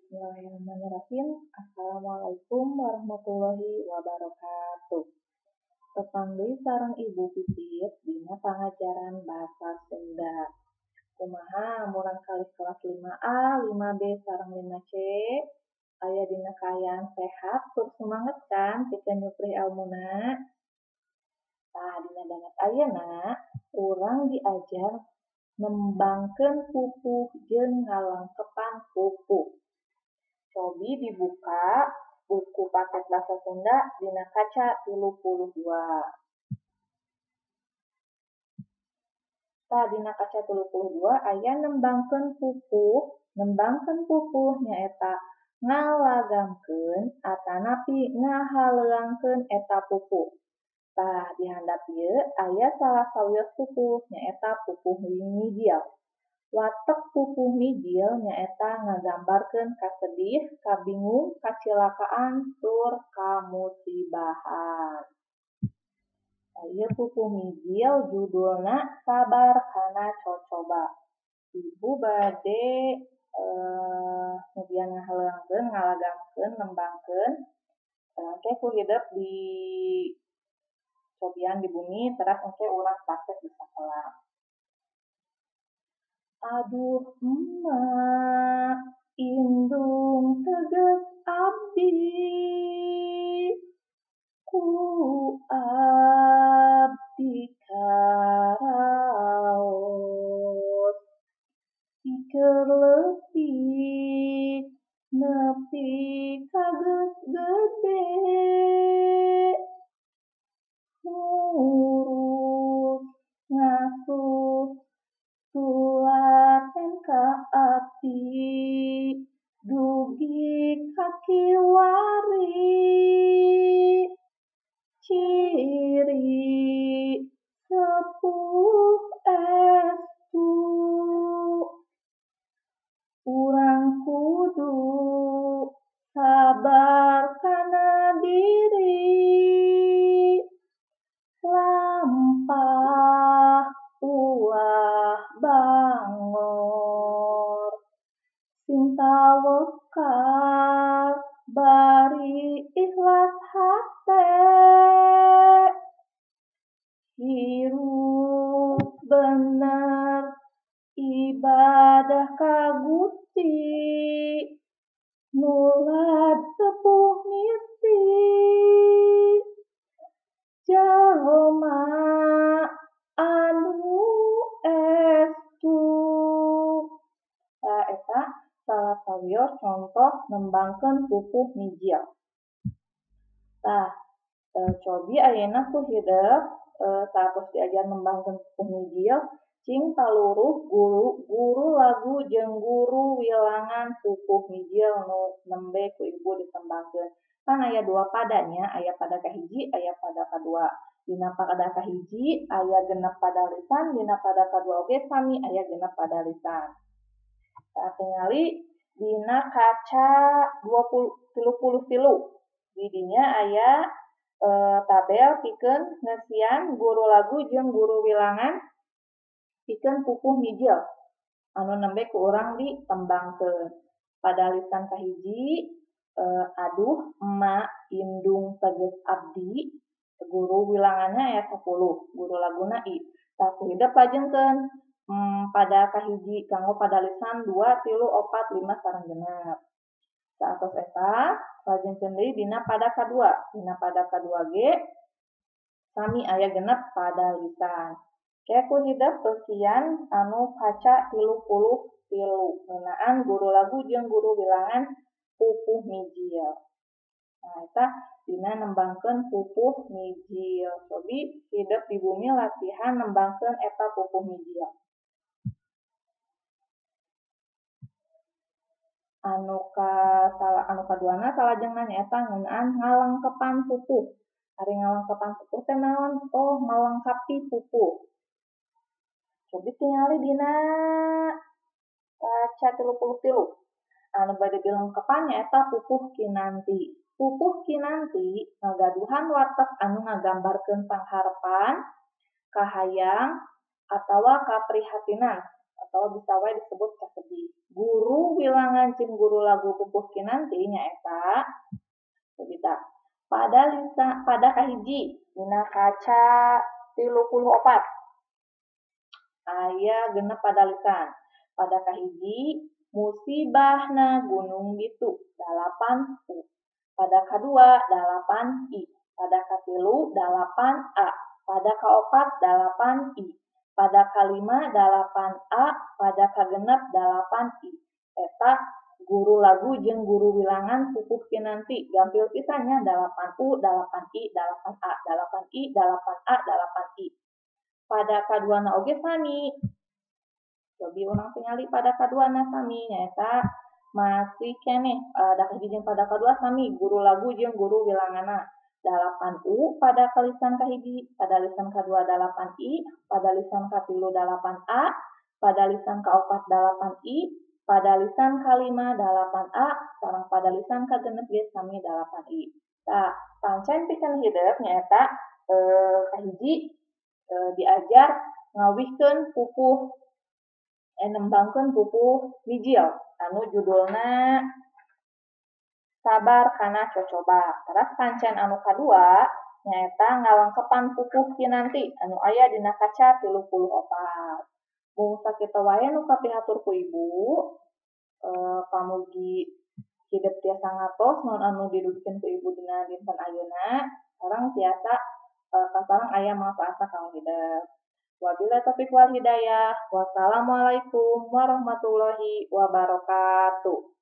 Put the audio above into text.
Bismillahirrahmanirrahim. Assalamualaikum warahmatullahi wabarakatuh. Tepang deui sareng Ibu Pipit dina pangajaran Bahasa Sunda. Kumaha murangkalih kelas 5A, 5B sareng 5C? Aya dina kaayaan sehat tur semangat kan pikeun nyuprih elmuna? Tah dina danget ayeuna urang diajar nembangkeun pupuh jeung ngalengkepan pupuh. Cobi dibuka buku paket Bahasa Sunda dina kaca 32. Tah dina kaca 32 aya nembangkeun pupuh. Nembangkeun pupuh nyaeta ngalagamkeun atanapi ngahaleuangkeun eta pupuh. Tah di handap ieu aya salah sawios pupuh nyaeta pupuh mijil. Watek pupuh mijil nyaeta ngagambarkeun kasedih, kabingung, kacilakaan, tur kamusibahan. Ieu pupuh mijil judulna Sabar Kana Cocoba. Ibu bade mudian ngahaleuangkeun, ngalagamkeun, nembangkeun. Engke ku hidep di cobian di bumi teras engke urang praktek di sakola. Aduh emak indung teges abdi, ku abdi karaos, pikir leutik nepi ka geus gede, ngurus ngasuh tulaten ka abdi, dugi ka kiwari, ciri sepuh estu, urang kudu sabar kana diri, lampah ulah bangor, sing tawekal bari ikhlas hate, hirup bener ibadah ka Gusti, nulad sepuh misti, jalma anu estu. Tah eta salah sawios contoh nembangkeun pupuh mijil. Tah cobi ayeuna ku hidep saatos diajar nembangkeun pupuh mijil, cing paluruh guru lagu jeung guru wilangan pupuh mijil nu nembe ku ibu ditembangkeun. Pan aya dua padanya, aya pada kahiji, aya pada kadua. Dina pada kahiji aya genep pada lisan, dina pada kadua oge sami aya genep pada lisan. Tah tingali dina kaca 33. Di dinya aya tabel pikeun ngeusian guru lagu jeung guru wilangan pikeun pupuh mijil anu nembe ku urang ditembangkeun. Pada lisan kahiji aduh emak indung teges abdi, guru wilangannya aya 10, guru laguna i. Tah ku hidep lajengkeun pada kahiji kanggo pada lisan 2, 3, 4, 5 sareng genep. Saatos eta lajengkeun deui dina pada kadua. Dina pada kadua ge sami aya genep pada lisan. Ke ku hidep peusian anu kaca 33 ngeunaan guru lagu jeung guru wilangan pupuh mijil. Nah, eta dina nembangkeun pupuh mijil. Cobi hidep di bumi latihan nembangkeun eta pupuh mijil. Anu kaduana salajengna nyaeta ngeunaan ngalengkepan pupuh. Ari ngalengkepan pupuh teh naon? Oh, melengkapi pupuh. Cobi tingali dina kaca 33. Anu bade dilengkepan nyaeta pupuh kinanti. Pupuh kinanti ngagaduhan watek anu ngagambarkeun pangharepan, kahayang, atawa kaprihatinan atau Atau bisa wae disebut kasedih. Guru wilangan jeung guru lagu pupuh kinanti nyaeta Tah, pada lisan pada kahiji dina kaca 34 aya 6 pada lisan. Pada kahiji musibahna gunung bitu 8 U. Pada kadua 8 I. Pada katilu 8 A. Pada kaopat 8 I. Pada kalima 8 A, pada kagenep 8 I. Eta guru lagu jeung guru wilangan pupuh kinanti gampil pisan nya 8 U, 8 I, 8 A, 8 I, 8 A, 8 I. Pada kaduana oge sami. Cobi urang tingali pada kaduana sami nyaeta masih keneh pada kahiji jeung pada kadua sami guru lagu jeung guru wilanganna. 8 U pada lisan kahiji, pada lisan kadua 8 I, pada lisan katilu 8 A, pada lisan kaopat 8 I, pada lisan kalima 8 A, sareng pada lisan kagenep ge sami 8 I. Tah, pancen pikeun hidep nyaeta kahiji diajar ngawihkeun pupuh nembangkeun pupuh mijil anu judulna Sabar Kana Cocoba. Teras pancen anu kadua nyaeta ngalengkepan pupuh kinanti anu aya dina kaca 34. Mung sakitu wae nu kapihatur ku ibu, pamugi hidep tiasa ngatos naon anu didugikeun ku ibu dina dinten ayeuna, sareng tiasa kasareng aya manfaatna kanggo hidep. Wabillahi taufiq wal hidayah. Wassalamualaikum warahmatullahi wabarakatuh.